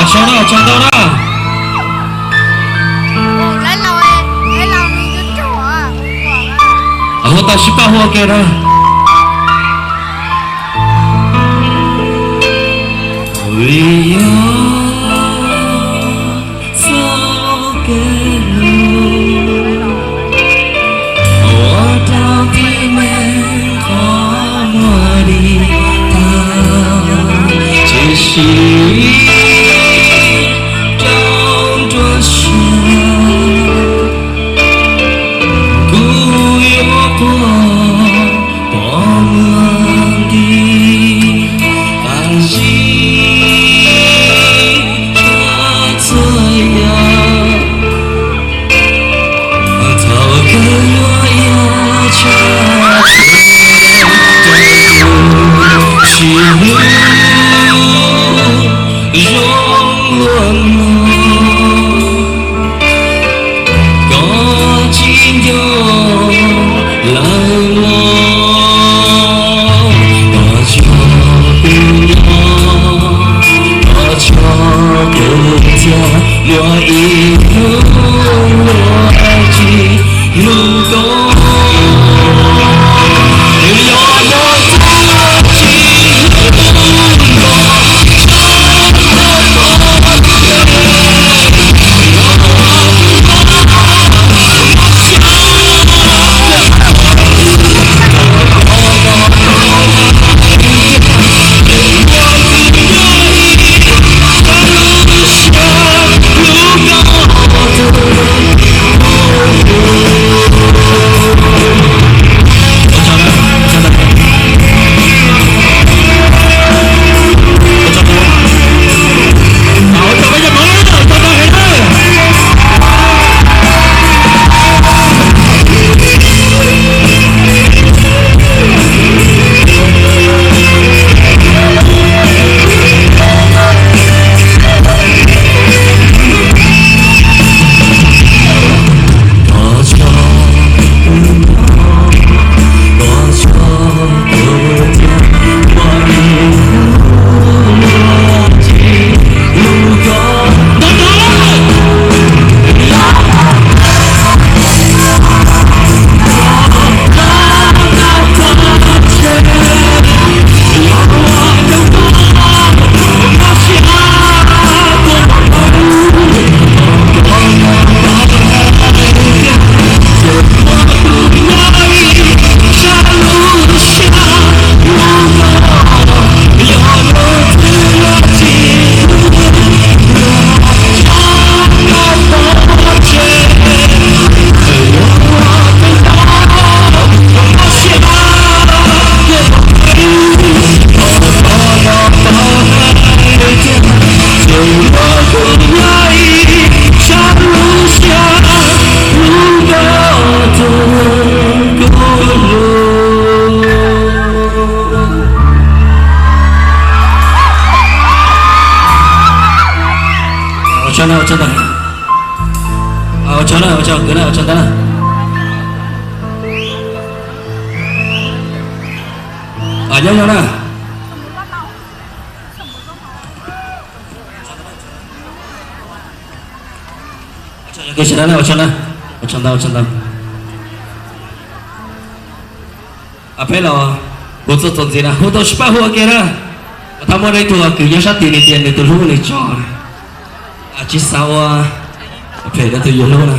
Sau na, tsaug ntau na. Hu tau sib pab hu ua ke na. Vim yog txoj kev hlub ua rau tib neeg qhov muag dim tag, tiam sis rau nruab siab kuv yuav quaj pom muag nti, qab zib tshaj txhua yam. Thaum kawg yuav yog tshaj txhua rau tus sib hlub zoo luaj no. Koj tsis nco lawm los, koj tso kuv nyob, koj tso kuv txias, muaj ib hnub luag tsis hlub koj. Yog luag twb tsis hlub koj, Ua tsaug na, ua tsaug ntau. Ua tsaug na, ua tsaug kwv na, ua tsaug ntau na. Nyob zoo na. Ua tsaug na, ua tsaug ntau, ua tsaug ntau. Peb los hu txuas txuas ntxiv na, hu tau sib pab hu ua ke na. Thov muaj ib tug kwv nyob sab tid nws tias nws tus hlub nws tso. Tsis xav ua phem rau tus yus hlub na.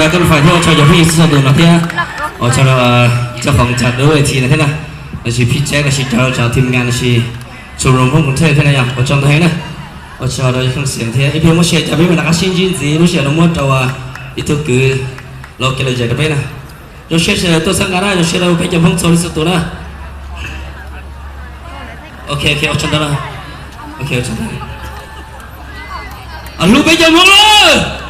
Koj lub fais thiab ua tsaug cov phooj ywg txhua tus no thiab ua tsaug rau cov qhov cam dua thi no thiab na, lossis phij tseb lossis cov team nga lossis showroom Hmoob Khuv Thej thiab na yog ua tsaug ntau heev na. Ua tsaug rau Khej Xias thiab ib pliag muab share cov peb mam rov qab sib ntsib ntxiv lub sij hawm no muab rau ib tug kwv los kev lom zem rau peb na. Zoo siab sawv daws tuaj txhawb nqa na, zoo siab rau peb cov Hmoob txhua leej txhua tus na. Ok ok ua tsaug ntau na. Ok ua tsaug ntau. Hlub peb cov Hmoob lawm.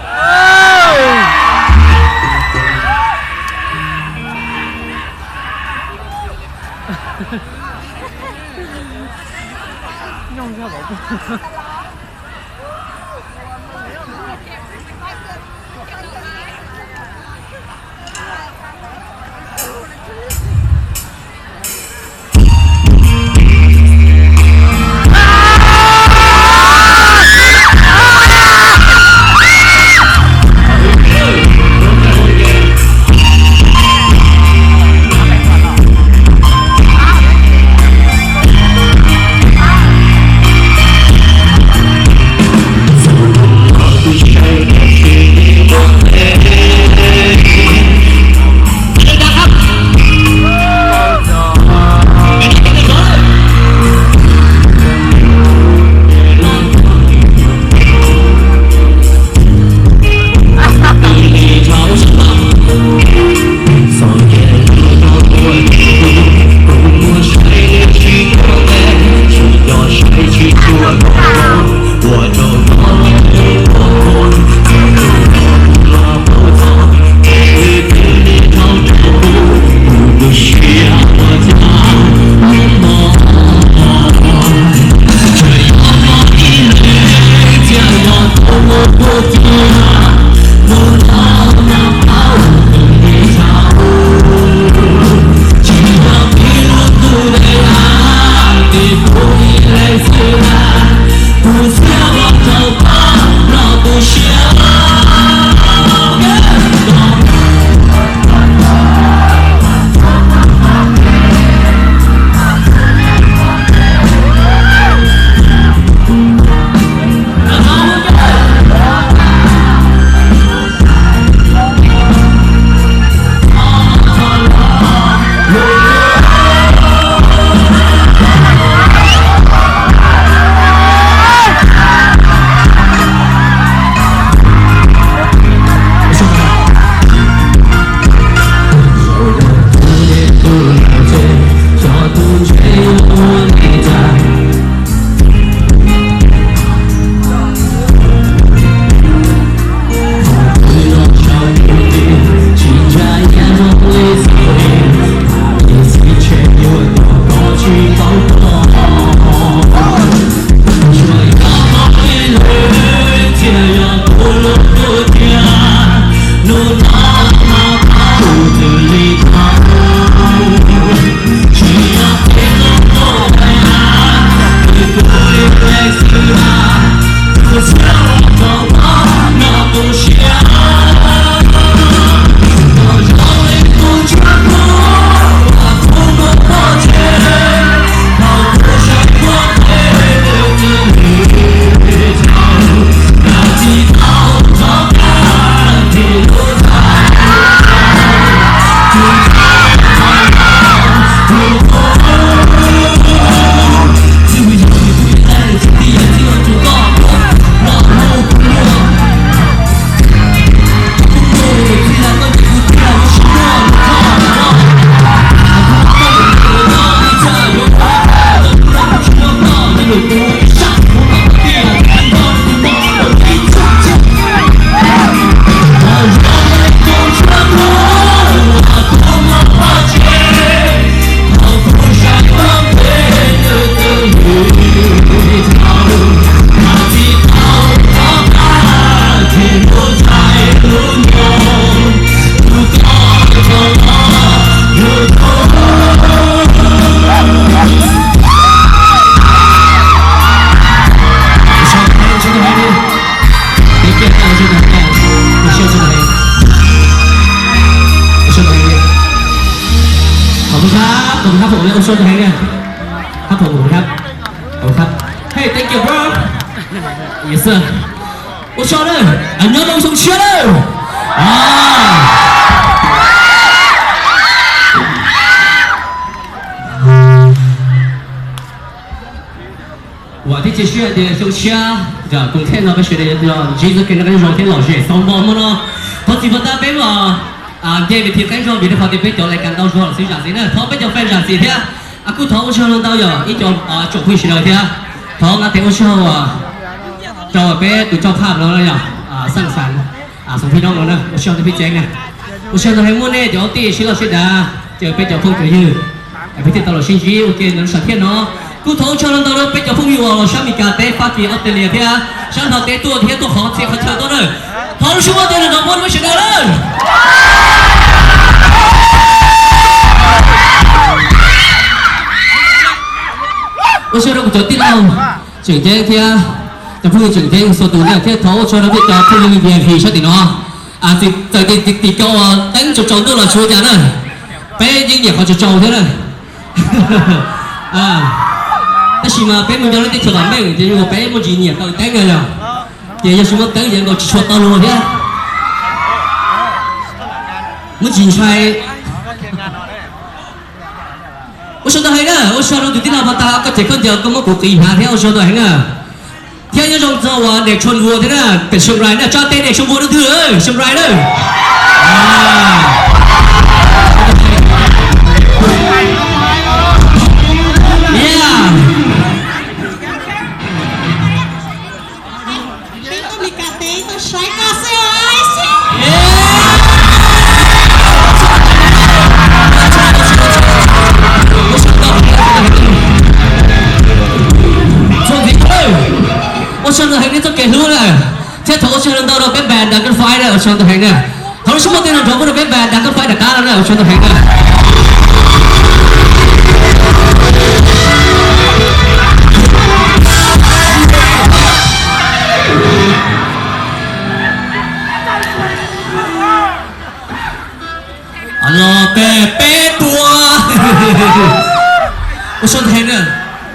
Ua tsaug ntau heev, ua tsaug ntau heev, ua tsaug ntau heev. Khov khov khab, khov khov khab, ua tsaug ntau heev na. Khab khov khab, khov khab. Hey, thank you bro. Yes sir. Ua tsaug na, nyob zoo xyoo tshiab na. Vam thiab cia siab tias xyoo tshiab, koom them no peb sawv daws ntsib txoj kev noj qab nyob zoo thiab lom zem xaus npaum no. Thov txim pub tab peb mus nce ves thib qeeb zog vim rau qhov tias peb cov lais kas ntau zog lawm xwb, zam txim na. Thov peb cov fans zam txim thiab. Kuj thov ua tsaug ntau yog ib co tsoom phooj ywg sawv daws thiab. Thov nqa tes ua tsaug rau peb tus coj phaj no yog Xeej Xas, Xeem Phi Noo no na, ua tsaug ntau peb tsev na. Ua tsaug ntau heev, muaj nej cov kwv tij sib loj sib dav ces peb cov phooj cov ywg peb thiaj tau los sib ntsib ua ke no sawv thiab no. Kuj thov ua tsaug ntau rau peb cov phooj ywg uas los sab Meskas teb, Fab Kis, Australia thiab sab Nplog teb tuaj thiab tuaj qhov txhia qhov chaw tuaj na. Thov lub suab muaj tej no rau peb sawv daws na. Ua tsaug rau kuv cov tij laug tseem ceeb thiab cov phooj ywg tseem ceeb txhua tus na, thiab thov ua tsaug rau peb cov phooj ywg V I P sab tim no. Txawm tias tim ko uas teeb tsaus tsaus ntuj los tsis ua cas na, peb yeej nyiam qhov tsaus tsaus thiab na. Tab sis mas peb mus nyob lub teb chaws vam meej ces yuav kom peb muaj ntsis nyiam tau teeb na yog. Ces yog tsis muaj teeb ces nkaus tsis tshua tau luag thiab. Muaj ntsis ntshai. Ua tsaug ntau heev na, ua tsaug rau tus tij laug Pha Tas, koj cem koj ncaws koj muab kuv qiv hnav thiab ua tsaug ntau heev na. Thiab nyob zoo txog uas Niam Tshuaj Npua thiab na, pem Siem Rais na, tso tes Niam Tshuaj Npua rau twg, Siem Rais na. Peb tuaj Meskas teb tuaj saib koj xwb os. Ua tsaug ntau heev nej txoj kev hlub na, thiab thov ua tsaug ntau rau peb band Dragonfly na, ua tsaug ntau heev na. Thov lub suab muaj tej no rau peb band Dragonfly rov qab no na, ua tsaug ntau heev na. Los peb peb puas. Ua tsaug ntau heev na,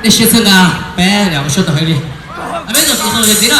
nej siab txhawb nqa peb, ua tsaug ntau heev li. Peb txhua tus txhua tus txiv na.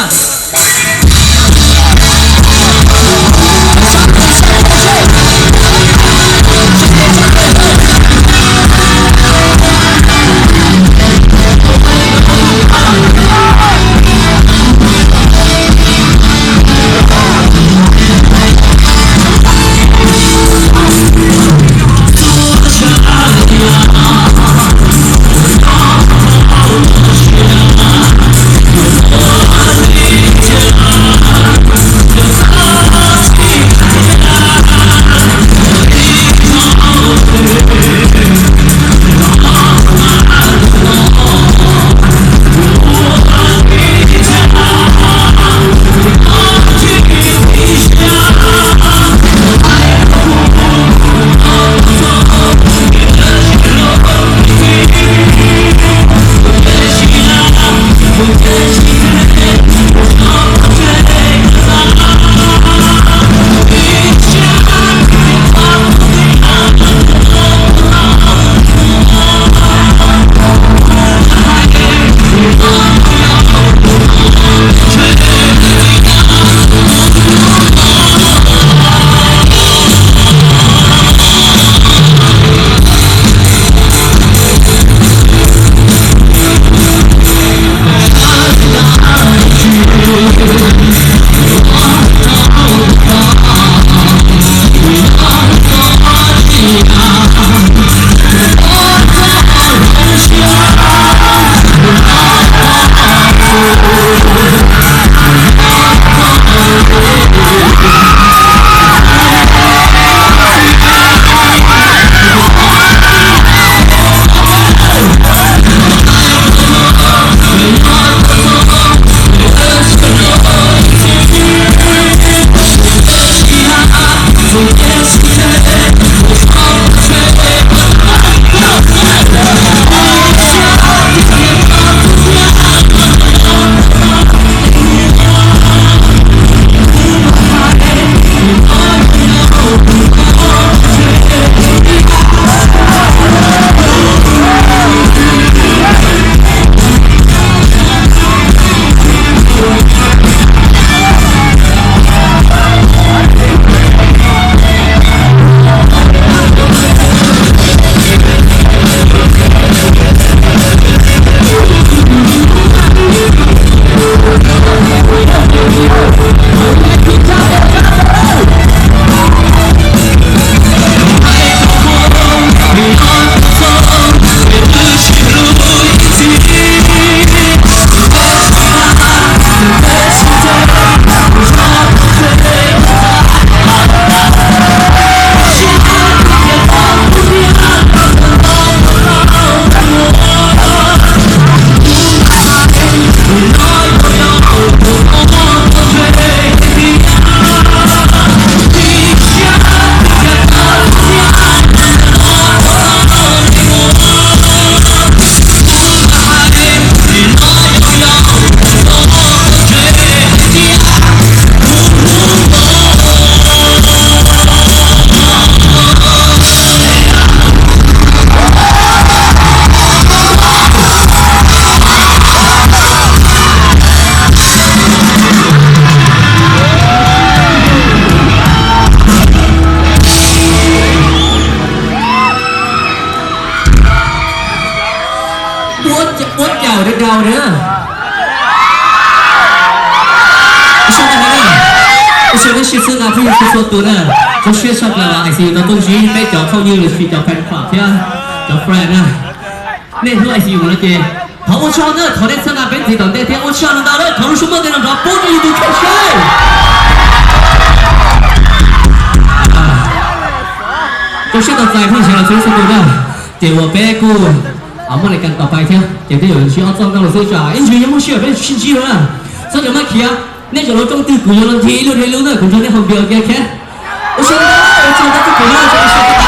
Ua tsaug ntau na, ua tsaug nej txhua txhua tus na, zoo siab tshaj plaws uas I C U tau tuaj ntsib peb cov phooj ywg los sis cov fan club thiab cov friend na. Nej hlub I C U no ces thov ua tsaug na, thov nej txhawb nqa peb ntxiv tom ntej thiab ua tsaug ntau na, thov lub suab muaj tej no nrov pub rau yus tus kheej saib. Zoo siab tau txais phooj ywg los txhua txhua tus na, ces uas peb kuj muaj lais kas tom pais thiab ces twb yuav ntsib ob txoj nkauj los xwb, tsam ib ntsis yuav muaj sij hawm peb sib ntsib dua na. Txhob cov maj khiav, nej cov lub rooj twg kuv yuav los nthi ib lub dua ib lub na, kuv nrog nej hau npias ua ke thiab. Ua tsaug ntau, ua tsaug ntau txog kuv na, ua tsaug ntau.